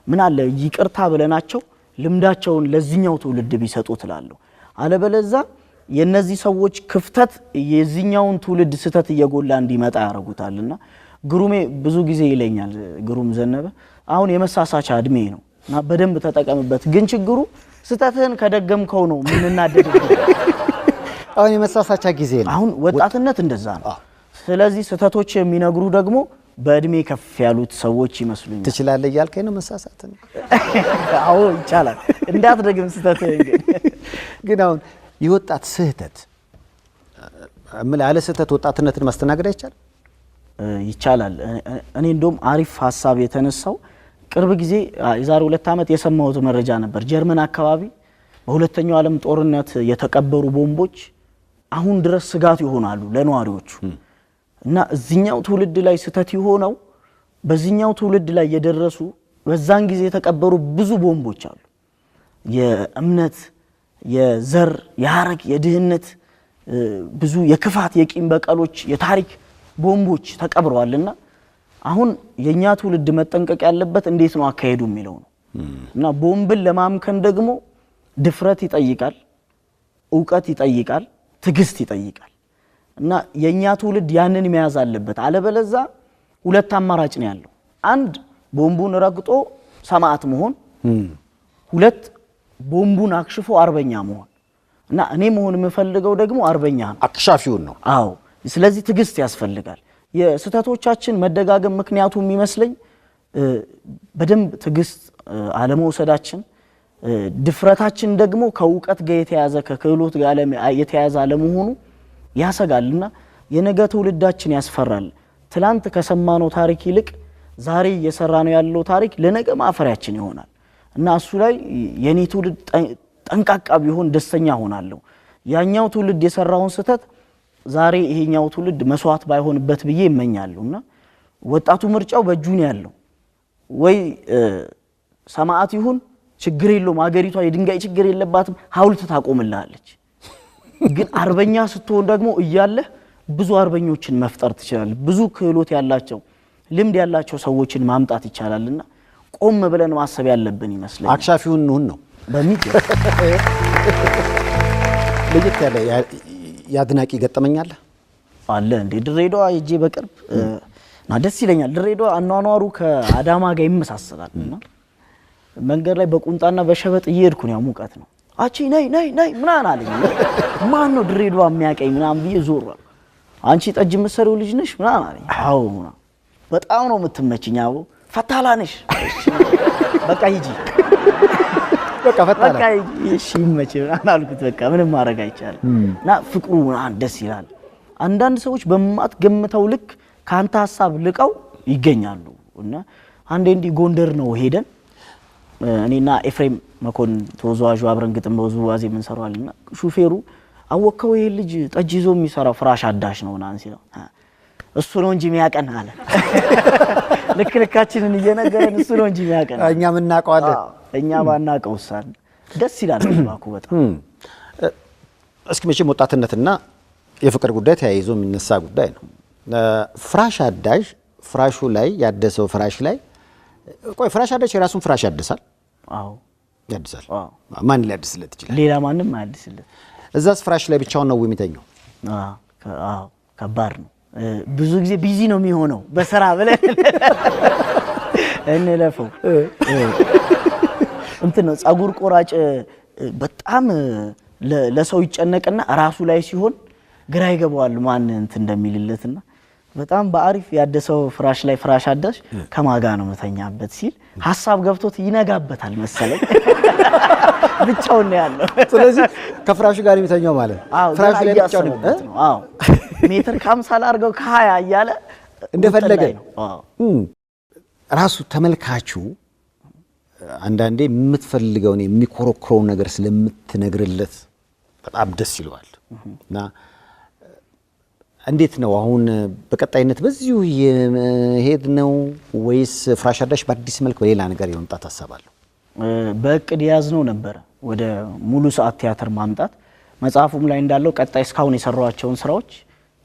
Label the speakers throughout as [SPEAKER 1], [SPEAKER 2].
[SPEAKER 1] ምን አለ ይቅርታ ብለናቸው ልምዳቸውን ለዚህኛው ትውልድ ቢሰጡ ትላለሁ። አለበለዛ የነዚህ ሰዎች ክፍተት የዚህኛውን ትውልድ ስህተት እየጎላ እንዲመጣ ያደርጉታልና ግሩሜ ብዙ ጊዜ ይለኛል፣ ግሩም ዘነበ አሁን የመሳሳቻ እድሜ ነው እና በደንብ ተጠቀምበት። ግን ችግሩ ስህተትህን ከደገምከው ነው የምንናደድበት።
[SPEAKER 2] አሁን የመሳሳቻ ጊዜ ነው።
[SPEAKER 1] አሁን ወጣትነት እንደዛ ነው። ስለዚህ ስህተቶች የሚነግሩ ደግሞ በእድሜ ከፍ ያሉት ሰዎች ይመስሉኛል።
[SPEAKER 2] ትችላለህ እያልከኝ ነው መሳሳት ነው።
[SPEAKER 1] አዎ ይቻላል። እንዳትደግም ስህተትህን ግን።
[SPEAKER 2] ግን አሁን የወጣት ስህተት ምን ያለ ስህተት ወጣትነትን ማስተናገድ አይቻልም?
[SPEAKER 1] ይቻላል። እኔ እንደውም አሪፍ ሀሳብ የተነሳው ቅርብ ጊዜ የዛሬ 2 ዓመት የሰማሁት መረጃ ነበር። ጀርመን አካባቢ በሁለተኛው ዓለም ጦርነት የተቀበሩ ቦምቦች አሁን ድረስ ስጋት ይሆናሉ ለነዋሪዎቹ። እና እዚህኛው ትውልድ ላይ ስህተት የሆነው በዚህኛው ትውልድ ላይ የደረሱ በዛን ጊዜ የተቀበሩ ብዙ ቦምቦች አሉ። የእምነት፣ የዘር፣ የሀረግ፣ የድህነት፣ ብዙ የክፋት፣ የቂም በቀሎች፣ የታሪክ ቦምቦች ተቀብረዋልና አሁን የኛ ትውልድ መጠንቀቅ ያለበት እንዴት ነው አካሄዱ የሚለው ነው። እና ቦምብን ለማምከን ደግሞ ድፍረት ይጠይቃል፣ እውቀት ይጠይቃል፣ ትዕግስት ይጠይቃል። እና የኛ ትውልድ ያንን መያዝ አለበት። አለበለዛ ሁለት አማራጭ ነው ያለው። አንድ ቦምቡን ረግጦ ሰማዕት መሆን፣ ሁለት ቦምቡን አክሽፎ አርበኛ መሆን። እና እኔ መሆን የምፈልገው ደግሞ አርበኛ ነው።
[SPEAKER 2] አክሻፊውን ነው።
[SPEAKER 1] አዎ። ስለዚህ ትዕግስት ያስፈልጋል። የስህተቶቻችን መደጋገም ምክንያቱ የሚመስለኝ በደንብ ትዕግስት አለመውሰዳችን፣ ድፍረታችን ደግሞ ከእውቀት ጋር የተያዘ ከክህሎት ጋር የተያዘ አለመሆኑ ያሰጋልና የነገ ትውልዳችን ያስፈራል። ትላንት ከሰማነው ታሪክ ይልቅ ዛሬ እየሰራነው ያለው ታሪክ ለነገ ማፈሪያችን ይሆናል። እና እሱ ላይ የኔ ትውልድ ጠንቃቃ ቢሆን ደስተኛ ሆናለሁ። ያኛው ትውልድ የሰራውን ስህተት ዛሬ ይሄኛው ትውልድ መስዋዕት ባይሆንበት ብዬ እመኛለሁ። እና ወጣቱ ምርጫው በእጁ ነው ያለው። ወይ ሰማዕት ይሁን ችግር የለውም፣ ሀገሪቷ የድንጋይ ችግር የለባትም፣ ሐውልት ታቆምልሃለች። ግን አርበኛ ስትሆን ደግሞ እያለህ ብዙ አርበኞችን መፍጠር ትችላለህ። ብዙ ክህሎት ያላቸው ልምድ ያላቸው ሰዎችን ማምጣት ይቻላልና ቆም ብለን ማሰብ ያለብን ይመስለኛል።
[SPEAKER 2] አክሻፊውን እንሁን ነው
[SPEAKER 1] በሚገባ።
[SPEAKER 2] ለየት ያለ የአድናቂ ገጠመኝ አለ?
[SPEAKER 1] አለ እንዴ። ድሬዳዋ ሄጄ በቅርብ እና ደስ ይለኛል። ድሬዳዋ አኗኗሩ ከአዳማ ጋር ይመሳሰላል። እና መንገድ ላይ በቁምጣና በሸበጥ እየሄድኩ ነው፣ ያው ሙቀት ነው። አቺ ነይ ነይ ነይ ምናምን አለኝ። ማን ነው ድሬዳዋ የሚያቀኝ ምናምን ብዬ ዞር አልኩ። አንቺ ጠጅ የምትሰሪው ልጅ ነሽ ምናምን አለኝ። አዎ ምናምን። በጣም ነው የምትመችኝ። አዎ ፈታላ ነሽ። በቃ ሂጂ
[SPEAKER 2] በቃ ፈታላ።
[SPEAKER 1] በቃ ሂጂ። እሺ ይመችህ ምናምን አልኩት። በቃ ምንም ማድረግ አይቻልም። እና ፍቅሩ ምናምን ደስ ይላል። አንዳንድ ሰዎች በማትገምተው ልክ ካንተ ሐሳብ ልቀው ይገኛሉ። እና አንዴ እንዲህ ጎንደር ነው ሄደን እኔና ኤፍሬም መኮንን ተወዛዋዡ አብረን ግጥም በውዝዋዜ የምንሰራው አለና ሹፌሩ አወከው ይሄ ልጅ ጠጅ ይዞ የሚሰራው ፍራሽ አዳሽ ነው ምናምን ሲለው እሱ ነው እንጂ የሚያቀን አለ። ልክ ልካችንን እየነገረን እሱ ነው እንጂ የሚያቀን
[SPEAKER 2] እኛ የምናውቀው አለ።
[SPEAKER 1] አዎ፣ እኛ ባናውቀው እሳን ደስ ይላል ባኩ በጣም።
[SPEAKER 2] እስኪ መቼም ወጣትነትና የፍቅር ጉዳይ ተያይዞ የሚነሳ ጉዳይ ነው። ፍራሽ አዳሽ ፍራሹ ላይ ያደሰው ፍራሽ ላይ ቆይ ፍራሽ አዳሽ የራሱን ፍራሽ ያድሳል?
[SPEAKER 1] አዎ።
[SPEAKER 2] ያድሳል።
[SPEAKER 1] አዎ።
[SPEAKER 2] ማን ሊያድስለት ይችላል?
[SPEAKER 1] ሌላ ማንም አያድስለት።
[SPEAKER 2] እዛስ ፍራሽ ላይ ብቻውን ነው የሚተኛው?
[SPEAKER 1] አዎ፣ ከባድ ነው። ብዙ ጊዜ busy ነው የሚሆነው በስራ ብለን እንለፈው። እንትን ነው ጸጉር ቆራጭ በጣም ለሰው ይጨነቅና ራሱ ላይ ሲሆን ግራ ይገባዋል ማን እንትን እንደሚልለትና በጣም በአሪፍ ያደሰው ፍራሽ ላይ ፍራሽ አዳሽ ከማጋ ነው መተኛበት ሲል ሐሳብ ገብቶት ይነጋበታል መሰለኝ። ብቻውን ነው ያለው።
[SPEAKER 2] ስለዚህ ከፍራሹ ጋር የሚተኛው ማለት ነው።
[SPEAKER 1] አዎ፣
[SPEAKER 2] ፍራሹ
[SPEAKER 1] ገና
[SPEAKER 2] ላይ ብቻውን
[SPEAKER 1] እያሰበበት ነው። አዎ፣ ሜትር ከሃምሳ ላድርገው ከሃያ እያለ
[SPEAKER 2] እንደፈለገ
[SPEAKER 1] ላይ ነው። አዎ።
[SPEAKER 2] ራሱ ተመልካቹ አንዳንዴ የምትፈልገውን የሚኮረኩረውን ነገር ስለምትነግርለት በጣም ደስ ይለዋል። እና እንዴት ነው አሁን በቀጣይነት በዚሁ የመሄድ ነው ወይስ ፍራሽ አዳሽ በአዲስ መልክ በሌላ ነገር የመምጣት ሀሳብ አለው?
[SPEAKER 1] በእቅድ የያዝነው ነበረ ወደ ሙሉ ሰዓት ቲያትር ማምጣት። መጽሐፉም ላይ እንዳለው ቀጣይ እስካሁን የሰሯቸውን ስራዎች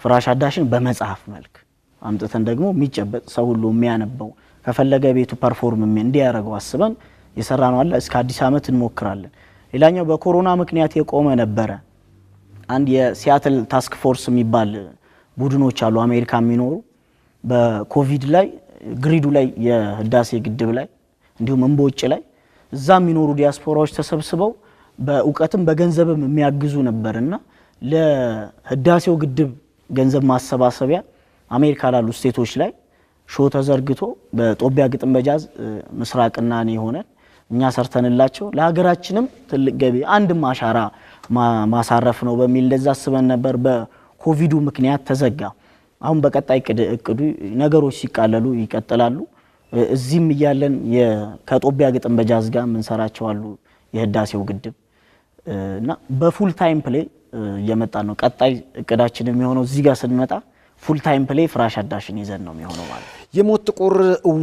[SPEAKER 1] ፍራሽ አዳሽን በመጽሐፍ መልክ አምጥተን ደግሞ የሚጨበጥ ሰው ሁሉ የሚያነበው ከፈለገ ቤቱ perform እንዲያደርገው አስበን የሰራነው አለ። እስከ አዲስ ዓመት እንሞክራለን። ሌላኛው በኮሮና ምክንያት የቆመ ነበረ። አንድ የሲያትል task force የሚባል ቡድኖች አሉ አሜሪካ የሚኖሩ፣ በኮቪድ ላይ GERD ኡ ላይ፣ የህዳሴ ግድብ ላይ እንዲሁም እምቦጭ ላይ እዛ የሚኖሩ ዲያስፖራዎች ተሰብስበው በእውቀትም በገንዘብም የሚያግዙ ነበርና ለህዳሴው ግድብ ገንዘብ ማሰባሰቢያ አሜሪካ ላሉ state ኦች ላይ show ተዘርግቶ በጦቢያ ግጥም በጃዝ ምስራቅና እኔ ሆነን እኛ ሰርተንላቸው ለሀገራችንም ትልቅ ገቢ አንድም አሻራ ማሳረፍ ነው በሚል እንደዛ አስበን ነበር። በኮቪዱ ምክንያት ተዘጋ። አሁን በቀጣይ እቅዱ ነገሮች ሲቃለሉ ይቀጥላሉ። እዚህም እያለን ከጦቢያ ግጥም በጃዝ ጋር የምንሰራቸው አሉ። የህዳሴው ግድብ እና በ full time play እየመጣ ነው። ቀጣይ እቅዳችን የሚሆነው እዚህ ጋር ስንመጣ full time play ፍራሽ አዳሽን ይዘን ነው የሚሆነው ማለት ነው።
[SPEAKER 2] የሞት ጥቁር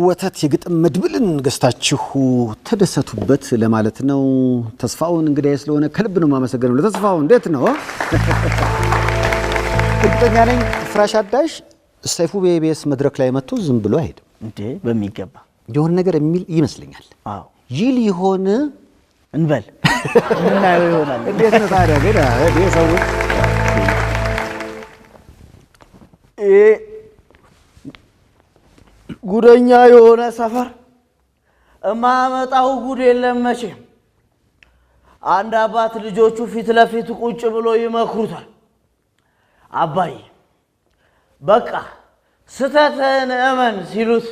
[SPEAKER 2] ወተት የግጥም መድብልን ገዝታችሁ ተደሰቱበት ለማለት ነው። ተስፋውን እንግዳዬ ስለሆነ ከልብ ነው የማመሰግነው። ለተስፋውን እንዴት ነው? እርግጠኛ ነኝ ፍራሽ አዳሽ ሰይፉ በኢቢኤስ መድረክ ላይ መጥቶ ዝም ብሎ አይሄድም።
[SPEAKER 1] እንዴ በሚገባ
[SPEAKER 2] የሆነ ነገር የሚል ይመስለኛል።
[SPEAKER 1] አዎ
[SPEAKER 2] ይል ይሆን
[SPEAKER 1] እንበል ምናየው ይሆናል።
[SPEAKER 2] እንዴት ነው ታዲያ ግን ይሄ ሰው
[SPEAKER 3] ይሄ ጉደኛ የሆነ ሰፈር እማመጣው ጉድ የለም መቼም። አንድ አባት ልጆቹ ፊት ለፊት ቁጭ ብሎ ይመክሩታል። አባዬ በቃ ስተትህን እመን ሲሉት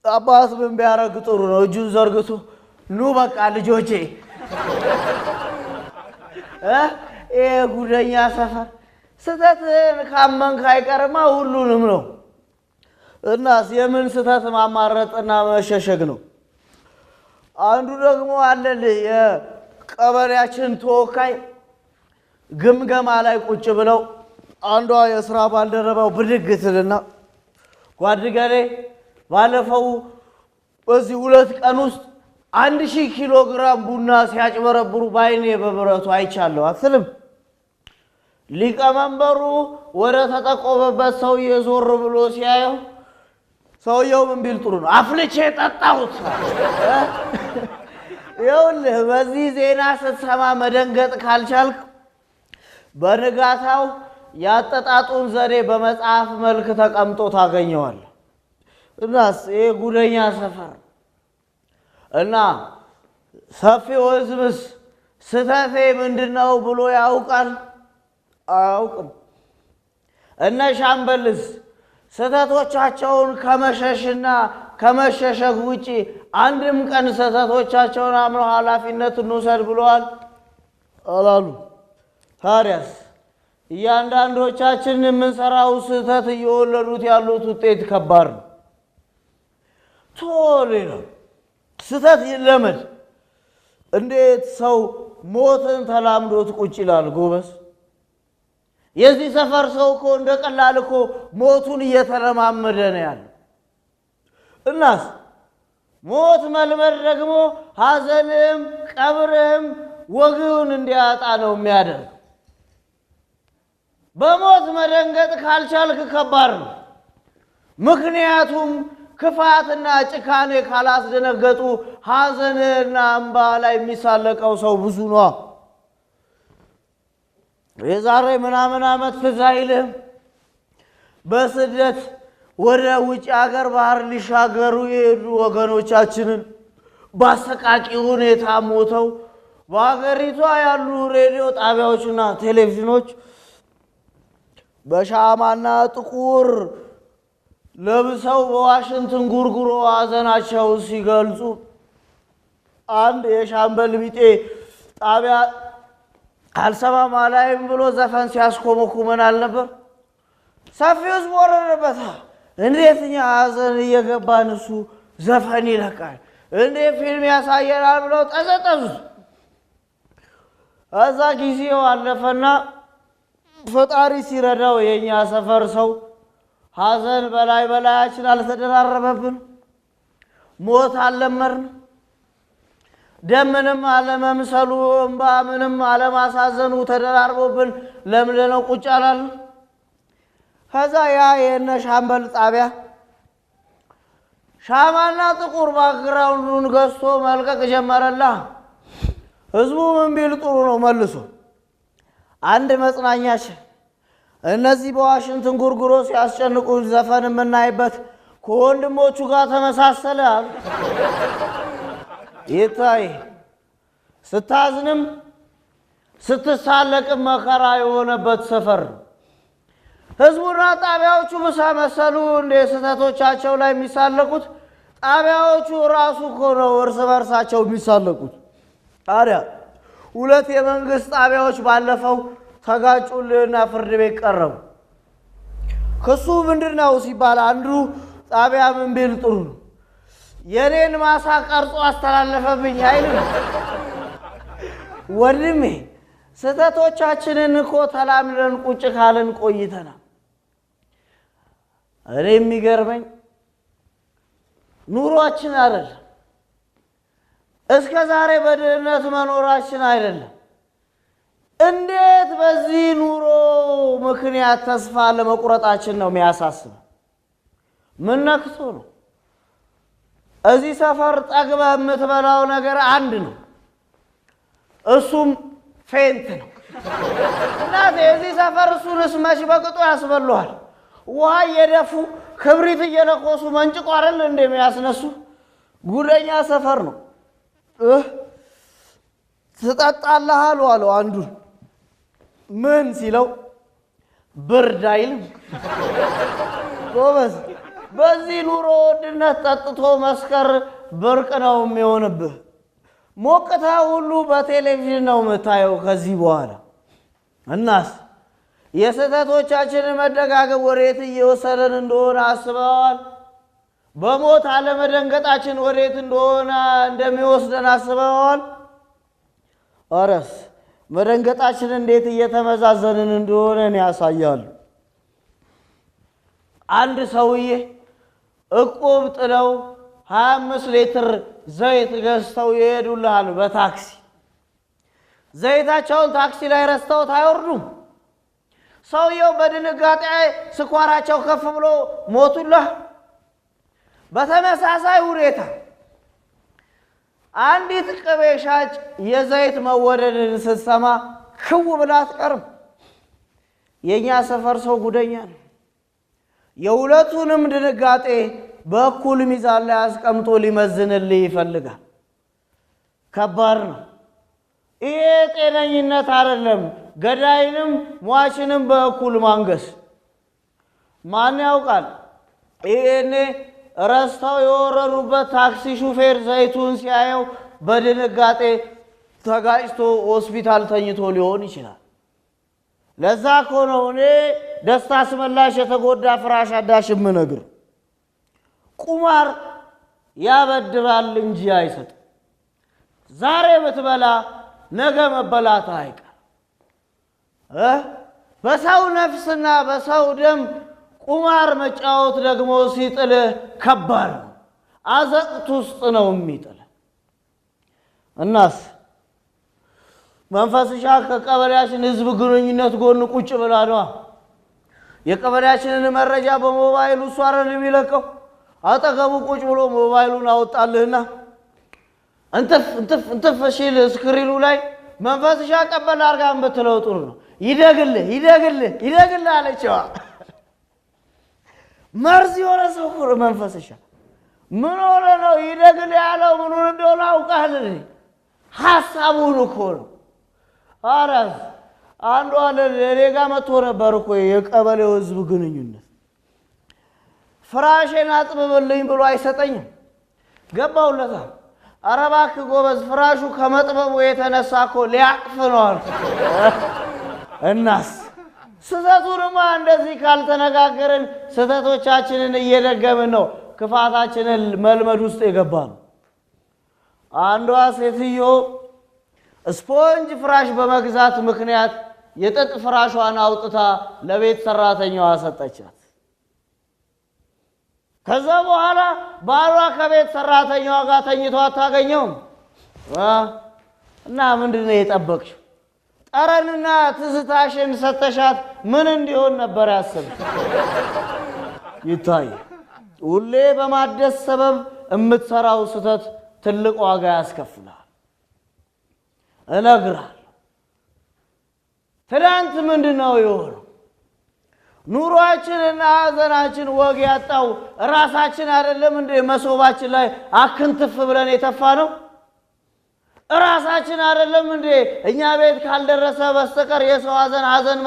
[SPEAKER 3] አባት ምን ቢያደርግ ጥሩ ነው? እጁን ዘርግቶ ኑ በቃ ልጆቼ፣ ይሄ ጉደኛ ሰፈር ስተትህን ካመንክ አይቀርማ ሁሉንም ነው። እናስ የምን ስተት ማማረጥና መሸሸግ ነው? አንዱ ደግሞ አለልህ የቀበሌያችን ተወካይ ግምገማ ላይ ቁጭ ብለው አንዷ የስራ ባልደረባው ብድግ ትልና ጓድገሌ ባለፈው በዚህ 2 ቀን ውስጥ 1000 ኪሎ ግራም ቡና ሲያጭበረብሩ ባይኔ በብረቱ አይቻለሁ አትልም? ሊቀመንበሩ ወደ ተጠቆመበት ሰውዬ ዞር ብሎ ሲያየው ሰውየው ምን ቢል ጥሩ ነው? አፍልቼ ጠጣሁት። ይኸውልህ በዚህ ዜና ስትሰማ መደንገጥ ካልቻልክ በንጋታው ያጠጣጡን ዘዴ በመጽሐፍ መልክ ተቀምጦ ታገኘዋለህ። እናስ ይሄ ጉደኛ ሰፈር እና ሰፊው ሕዝብስ ስተቴ ምንድነው ብሎ ያውቃል? አያውቅም። እነ ሻምበልስ ስህተቶቻቸውን ከመሸሽና ከመሸሸግ ውጪ አንድም ቀን ስህተቶቻቸውን አምነው ኃላፊነት እንውሰድ ብለዋል አላሉ? ታዲያስ እያንዳንዶቻችን የምንሰራው ስህተት እየወለዱት ያሉት ውጤት ከባድ ነው። ቶሎ ነው ስህተት ይለመድ። እንዴት ሰው ሞትን ተላምዶት ቁጭ ይላል ጎበዝ? የዚህ ሰፈር ሰው እኮ እንደ ቀላል እኮ ሞቱን እየተለማመደ ነው ያለው። እናስ ሞት መልመድ ደግሞ ሐዘንም ቀብርም ወግውን እንዲያጣ ነው የሚያደርግ። በሞት መደንገጥ ካልቻልክ ከባድ ነው። ምክንያቱም ክፋትና ጭካኔ ካላስደነገጡ ሐዘንና እንባ ላይ የሚሳለቀው ሰው ብዙ ነው። የዛሬ ምናምን ዓመት ትዝ አይልህም? በስደት ወደ ውጭ ሀገር ባህር ሊሻገሩ የሄዱ ወገኖቻችንን በአሰቃቂ ሁኔታ ሞተው በሀገሪቷ ያሉ ሬዲዮ ጣቢያዎችና ቴሌቪዥኖች በሻማና ጥቁር ለብሰው በዋሽንትን ጉርጉሮ ሐዘናቸው ሲገልጹ አንድ የሻምበል ቢጤ ጣቢያ አልሰማም አላይም ብሎ ዘፈን ሲያስኮመኩመን አልነበር? ሰፊው ሕዝብ ወረደበት። እንዴት እኛ ሐዘን እየገባን እሱ ዘፈን ይለቃል፣ እንዴት ፊልም ያሳየናል ብለው ጠዘጠዙት። እዛ ጊዜው አለፈና ፈጣሪ ሲረዳው የኛ ሰፈር ሰው ሐዘን በላይ በላያችን አልተደራረበብን፣ ሞት አልለመድን፣ ደም ምንም አለመምሰሉ እንባ ምንም አለማሳዘኑ ተደራርቦብን ለምደነው ቁጭ አላልን። ከዛ ያ የነ ሻምበል ጣቢያ ሻማና ጥቁር background ኡን ገዝቶ መልቀቅ ጀመረላ። ህዝቡ ምን ቢል ጥሩ ነው? መልሶ አንድ መጽናኛችን እነዚህ በዋሽንትን ጉርጉሮ ሲያስጨንቁ ዘፈን የምናይበት ከወንድሞቹ ጋር ተመሳሰለ አሉ። ይታይ ስታዝንም ስትሳለቅም መከራ የሆነበት ሰፈር ነው። ህዝቡና ጣቢያዎቹ ምሳ መሰሉ እንደ ስህተቶቻቸው ላይ የሚሳለቁት። ጣቢያዎቹ ራሱ እኮ ነው እርስ በርሳቸው የሚሳለቁት። ታዲያ ሁለት የመንግስት ጣቢያዎች ባለፈው ተጋጩልህና ፍርድ ቤት ቀረቡ። ክሱ ምንድን ነው ሲባል አንዱ ጣቢያ ምን ቢል ጥሩ ነው? የኔን ማሳ ቀርጾ አስተላለፈብኝ አይልም። ወንድሜ ስህተቶቻችንን እኮ ተላምደን ቁጭ ካልን ቆይተናል። እኔ የሚገርመኝ ኑሯችን አይደለም፣ እስከ ዛሬ በድህነት መኖራችን አይደለም። እንዴት በዚህ ኑሮ ምክንያት ተስፋ ለመቁረጣችን ነው የሚያሳስበው። ምን ነክቶ ነው? እዚህ ሰፈር ጠግበህ የምትበላው ነገር አንድ ነው፣ እሱም faint ነው። እናቴ እዚህ ሰፈር እሱንስ መች በቅጡ ያስበሉሃል? ውሃ እየደፉ ክብሪት እየለኮሱ መንጭቆ አይደል እንደሚያስነሱ። ጉደኛ ሰፈር ነው። ትጠጣለህ አሉ አለው አንዱን። ምን ሲለው ብርድ አይልም። ጎበዝ፣ በዚህ ኑሮ ውድነት ጠጥቶ መስከር ብርቅ ነው የሚሆንብህ። ሞቅታ ሁሉ በቴሌቪዥን ነው የምታየው ከዚህ በኋላ። እናስ የስህተቶቻችንን መደጋገም ወዴት እየወሰደን እንደሆነ አስበዋል? በሞት አለመደንገጣችን ወዴት እንደሆነ እንደሚወስደን አስበዋል? ኧረስ መደንገጣችን እንዴት እየተመዛዘንን እንደሆነ ያሳያሉ። አንድ ሰውዬ እቁብ ጥለው 25 ሊትር ዘይት ገዝተው ይሄዱልሃል በታክሲ። ዘይታቸውን ታክሲ ላይ ረስተውት አይወርዱም። ሰውየው በድንጋጤ ስኳራቸው ከፍ ብሎ ሞቱልህ። በተመሳሳይ ሁኔታ አንዲት ቅቤ ሻጭ የዘይት መወደድን ስትሰማ ክው ብላ አትቀርም። የእኛ ሰፈር ሰው ጉደኛ ነው። የሁለቱንም ድንጋጤ በእኩል ሚዛን ላይ አስቀምጦ ሊመዝንልህ ይፈልጋል። ከባድ ነው። ይሄ ጤነኝነት አይደለም። ገዳይንም ሟችንም በእኩል ማንገስ። ማን ያውቃል? ይሄኔ ረስተው የወረዱበት ታክሲ ሹፌር ዘይቱን ሲያየው በድንጋጤ ተጋጭቶ ሆስፒታል ተኝቶ ሊሆን ይችላል። ለዛ እኮ ነው እኔ ደስታ አስመላሽ የተጎዳ ፍራሽ አዳሽ የምነግር። ቁማር ያበድራል እንጂ አይሰጥም። ዛሬ ብትበላ ነገ መበላት አይቀር። በሰው ነፍስና በሰው ደም ቁማር መጫወት ደግሞ ሲጥልህ ከባድ ነው። አዘቅት ውስጥ ነው የሚጥልህ። እናስ መንፈስሻ ከቀበሌያችን ህዝብ ግንኙነት ጎን ቁጭ ብላ ነዋ። የቀበሌያችንን መረጃ በሞባይሉ እሱ አይደል የሚለቀው? አጠገቡ ቁጭ ብሎ ሞባይሉን አወጣልህና እንትፍ እንትፍ እንትፍ ሲል screen ኡ ላይ መንፈስሻ ቀበል አድርጋ ብትለው ጥሩ ነው። ይደግልህ ይደግልህ ይደግልህ አለችዋ። መርዝ የሆነ ሰው እኮ ነው መንፈስሻ። ምን ሆነ ነው ይደግልህ ያለው? ምኑን እንደሆነ አውቃለሁ እኔ። ሀሳቡን እኮ ነው። ኧረ አንዱ አለ እኔ ጋ መጥቶ ነበር እኮ የቀበሌው ህዝብ ግንኙነት ፍራሼን አጥብብልኝ ብሎ አይሰጠኝም። ገባሁለታ። ኧረ እባክህ ጎበዝ ፍራሹ ከመጥበቡ የተነሳ እኮ ሊያቅፍ ነው አልኩት። እናስ ስህተቱንማ እንደዚህ ካልተነጋገርን ስህተቶቻችንን እየደገምን ነው ክፋታችንን መልመድ ውስጥ የገባ ነው። አንዷ ሴትዮ ስፖንጅ ፍራሽ በመግዛት ምክንያት የጥጥ ፍራሿን አውጥታ ለቤት ሰራተኛዋ ሰጠቻት። ከዛ በኋላ ባሏ ከቤት ሰራተኛዋ ጋር ተኝቶ አታገኘውም። እና ምንድነው የጠበቅሽው? ጠረንና ትዝታሽን ሰተሻት ምን እንዲሆን ነበር ያሰብሽ? ይታይ ሁሌ በማደስ ሰበብ የምትሰራው ስህተት ትልቅ ዋጋ ያስከፍላል። እነግራለሁ። ትናንት ምንድነው የሆነው? ኑሯችንና ሀዘናችን ወግ ያጣው ራሳችን አይደለም እንዴ? መሶባችን ላይ አክንትፍ ብለን የተፋ ነው? ራሳችን አይደለም እንዴ? እኛ ቤት ካልደረሰ በስተቀር የሰው ሀዘን ሀዘን